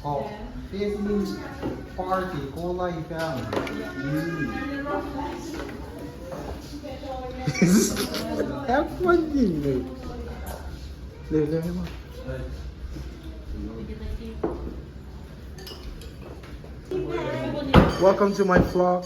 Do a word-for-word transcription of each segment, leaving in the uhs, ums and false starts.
Oh, this means party, kola family. Mm. Have fun, dude. There, there, come on. Welcome to my vlog.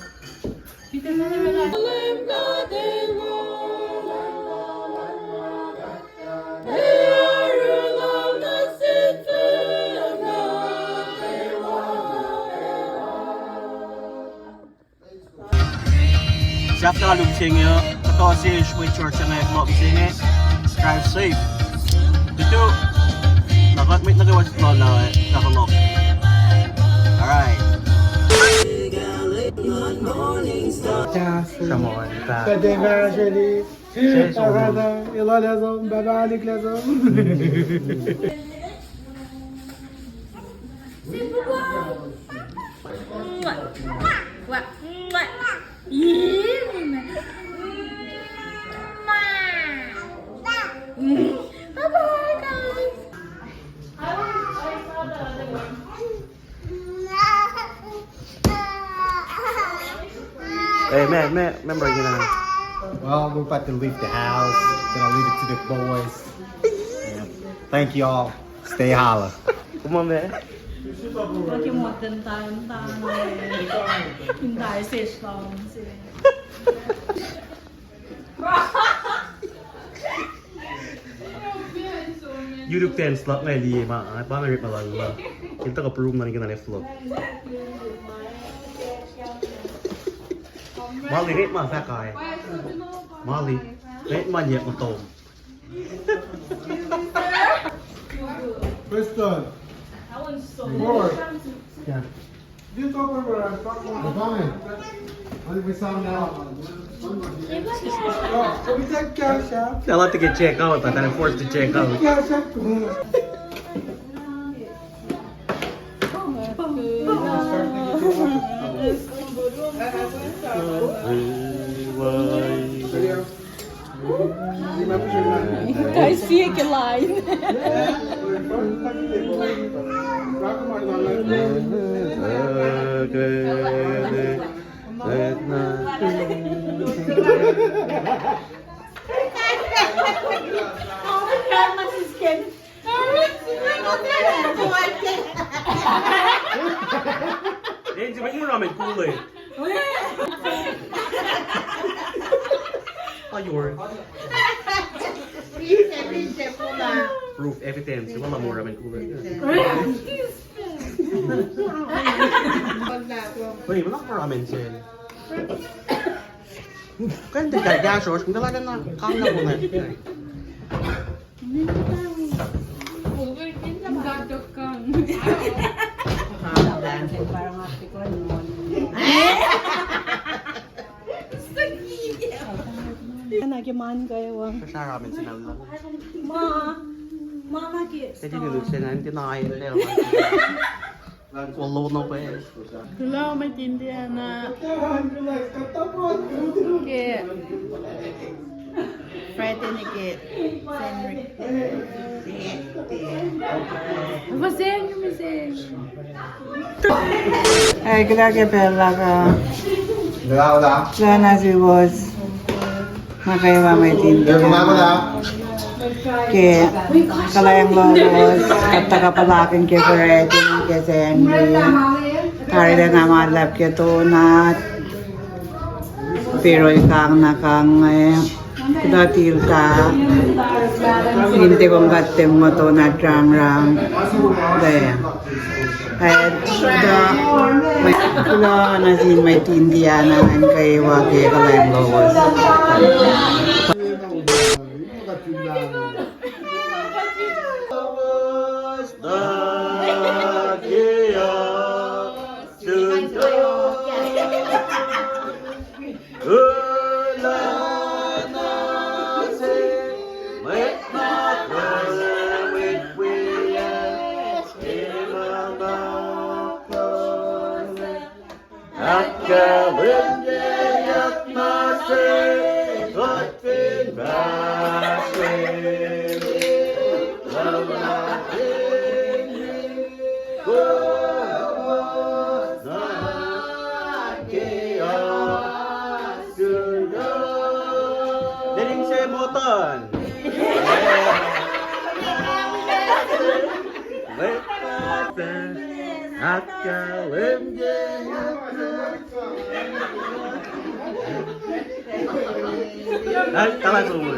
Sahflah luk se inge, kuhtuh sesr mwe church inge, vlog se inge. Drive safe. Tutu. Na kuht mwet nuh kwewa sihk lula, na kuloh. All right. Come on, pa. Pahpah Ashley. Sesr. Pahpah, elah lah som, Pahpah Alik lah som. Bye-bye, guys. Hey, man, man, remember, you know. Well, we're about to leave the house. Gonna leave it to the boys. Yeah. Thank you all. Stay holla. Come on, man. Okay, modern time, time. In the session. YouTube ten slot nga liye ma, ah, pa nga rip ma lal ma. Kinta ka prum na ni kena left vlog. Mali, rip ma fahk ah. Mali, rip ma liye ma tom. Preston. Boy. Yeah. This over where I'm talking about. Fine. Only we sound now. Oh, so we take care, sir. They'll have to get checked out, but I'm forced to check out. Yeah, sir. Guys, see a line. Enzi, make more ramen cooler. Ayori. Proof, evidence. Wala more ramen cooler. Wait, wala more ramen sel. Kan te ka gasosh, kung tala na kam na kung na. Kana ke man kwewa. Sara men sinal lang. Ma, mama ke. Tadi dulu sena nanti na air leo. Kolo no pa. Hello, my Indiana. Ke Friday ni ke Sacnri. Apa Sacnri, Sacnri? Eh, kila ke pela ka. Lana si was. Nuh kwewa mwet India ke kuhlwacng lowos, kuht tuhkuh puhlakihn ke Friday ke Sacnri. Tari lacna ma luhlahp ke Donut, Pero kang na kang, eh, kuhtuh tilta, in te kom kuht te muh Donut rangrang. Kulo nuh sin mwet India na ngan kwewa ke kuhlwacng lowos. Ahkkahlwemye. Ahkkahlwemye.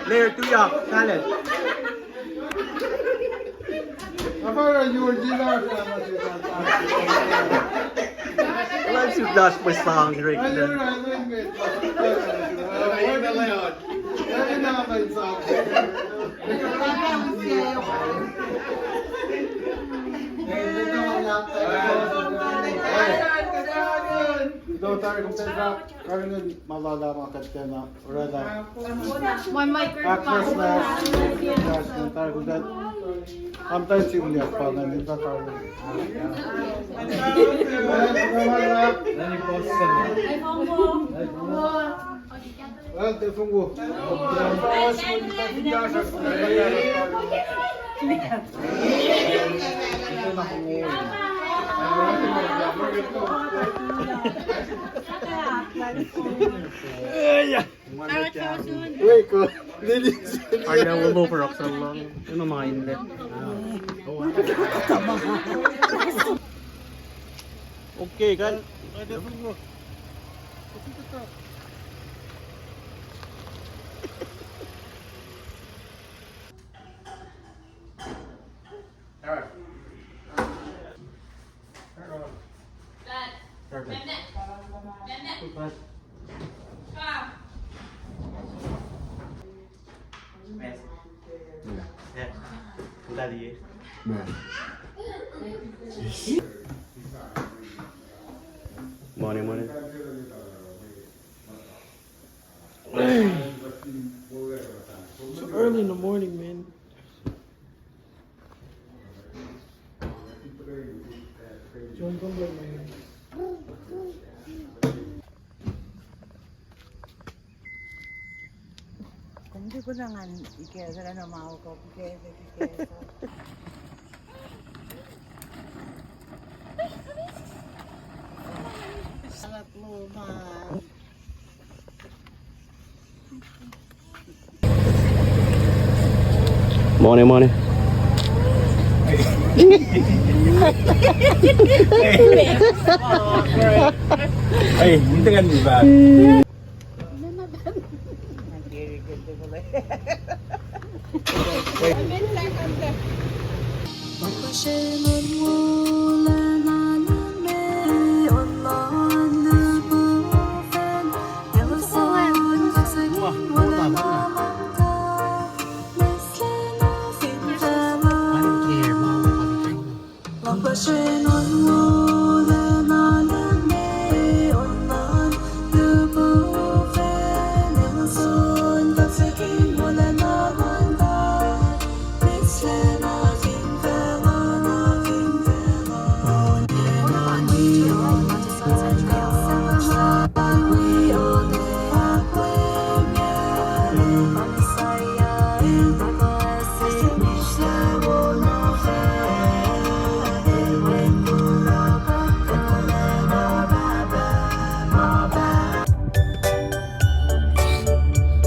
Layer two, yeah, talent. Let's just dash my song right there. Karihngihn ma lal ah ma kuht tiacna oraclah. Ahkfahsrlah. Ahkfahsrlah. Tari kuht, am tari sihmlac pa ingacn in tari. Well, the phone go. Arlac wo loh porok sel lal. Eno ma in le. Okay, kan. Money, money. So early in the morning, man. Kom tiac kuh na ngan ikacslah na ma kom ikacslah, ikacslah. Anak lom an. Money, money. Hey, ini dengan ni ba.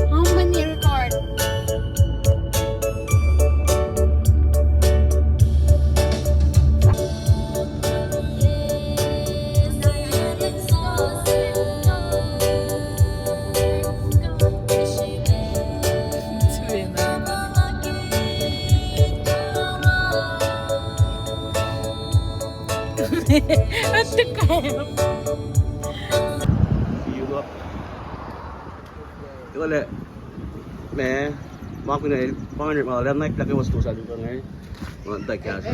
How many record? Iwale, ma, ma kunacl. Pangan ma lem na ikla ke wos tuh sa luhk inge. Ngan tak kahs.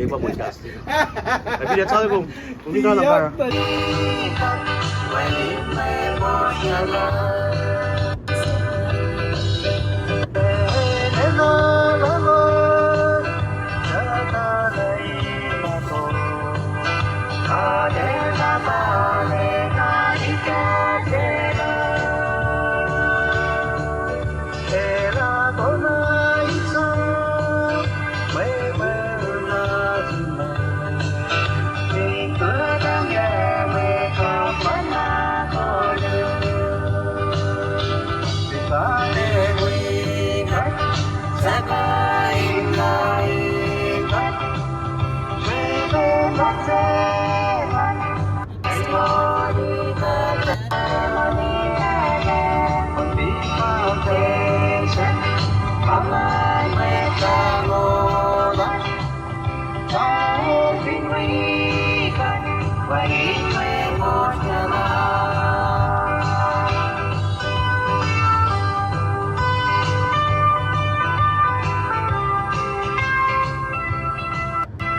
Epa mwe kahs. Epi de sa kom. Kom in tana kara.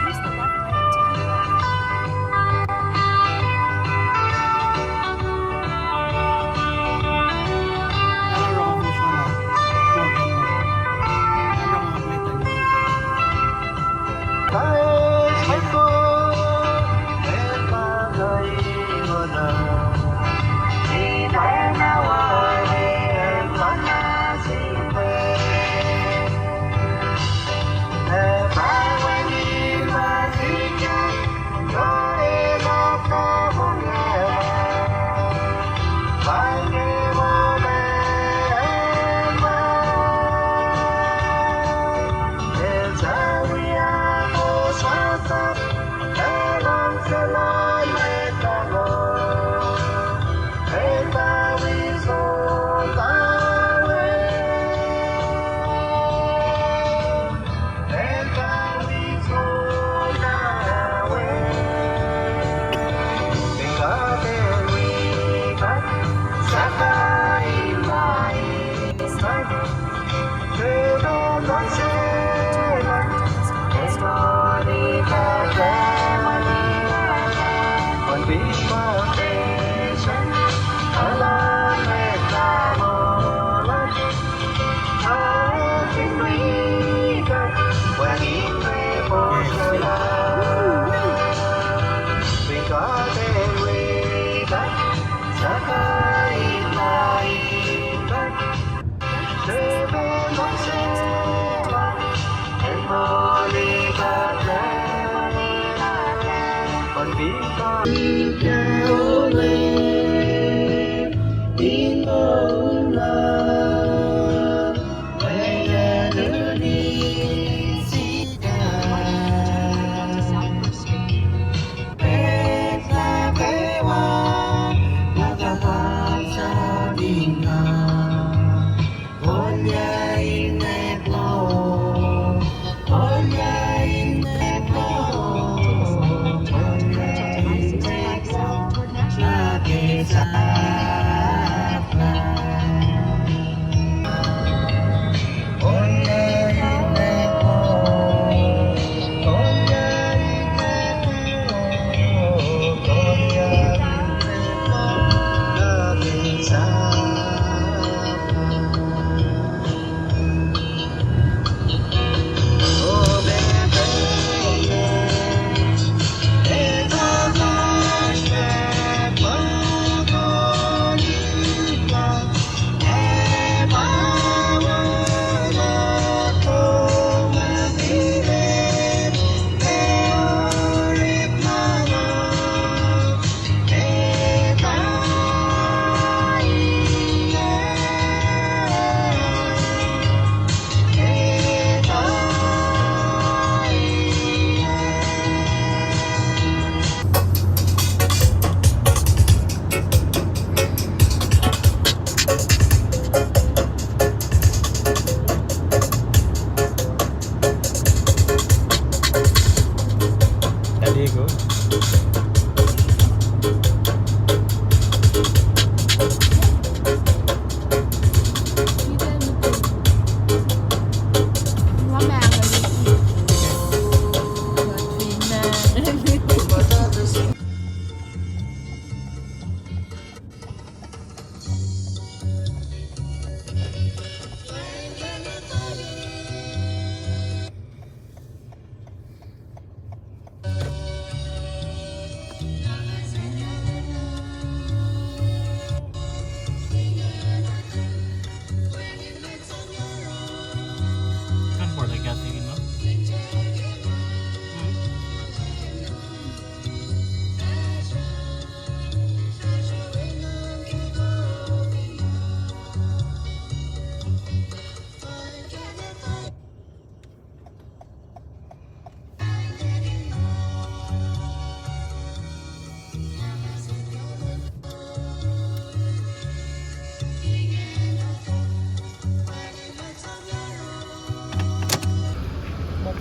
Use the left lane to keep left.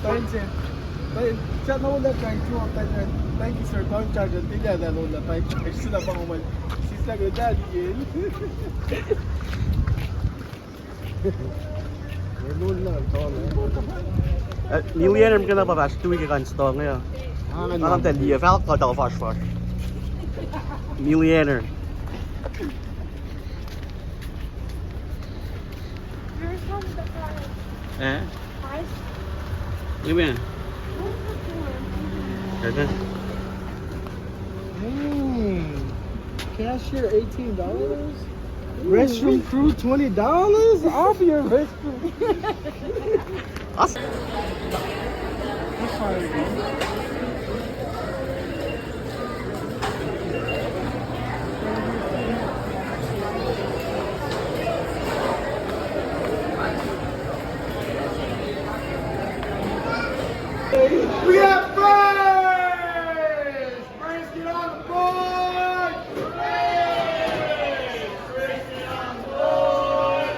Thank you. Thank you, sir. Don't charge until that, that, that, thank you, sir. Don't charge until that, that, that, thank you, sir. Sila pa mo man. Sila ko dad again. Eh, millionaire ke na pa fahsr tui ke kan stong ya. Ah, nga na tell you, fal ka ta fahsr fahsr. Millionaire. Eh? Amen. Dang. Cashier eighteen dollars. Restroom crew twenty dollars off your restroom. Us- We have praise! Praise get on the board! Praise! Praise get on the board!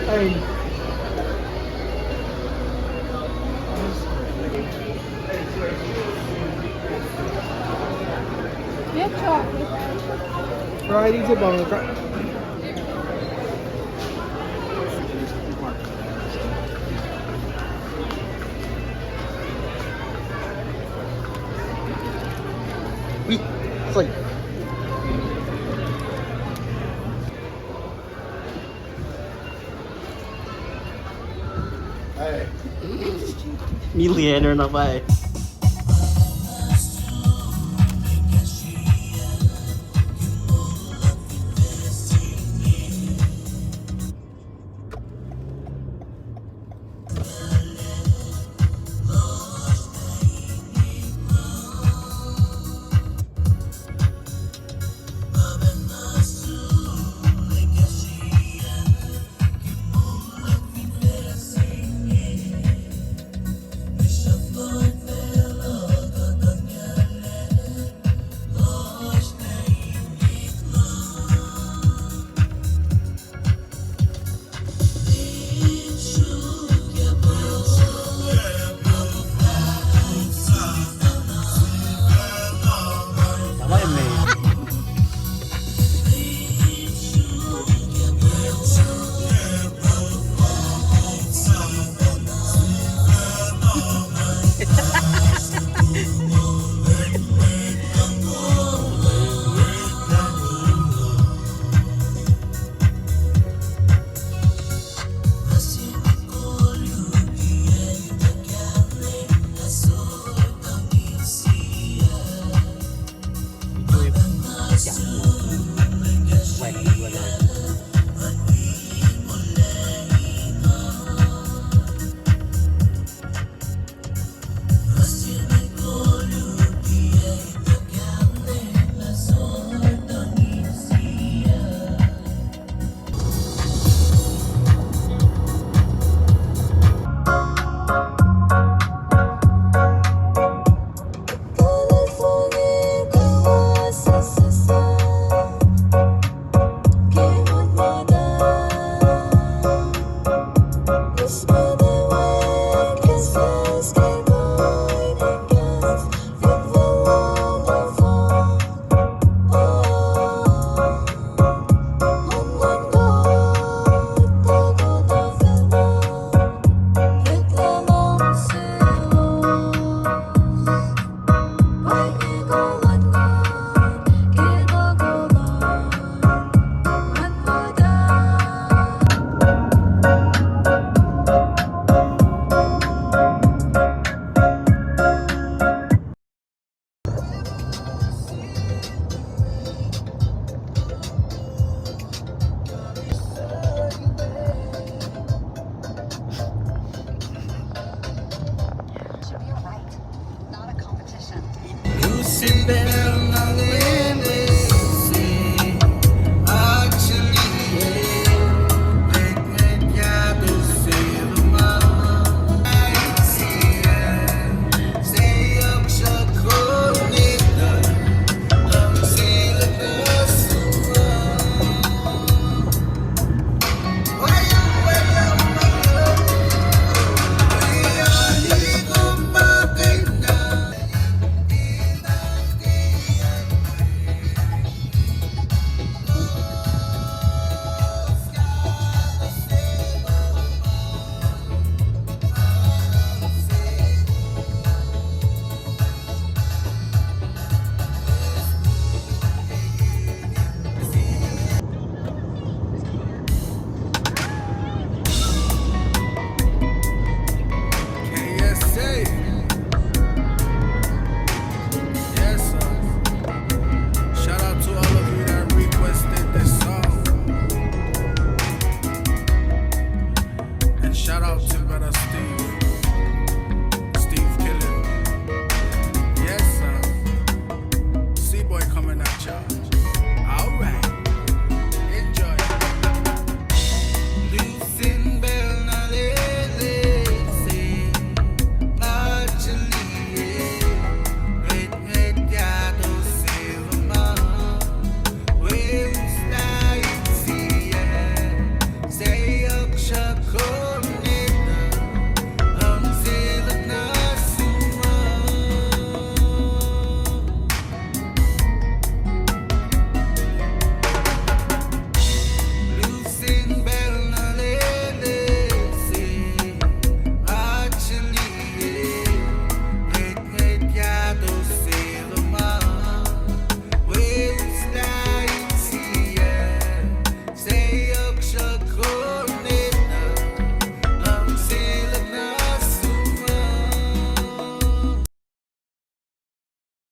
Hey. Variety tip on the cra- Ui, sorry. Millionaire na pa.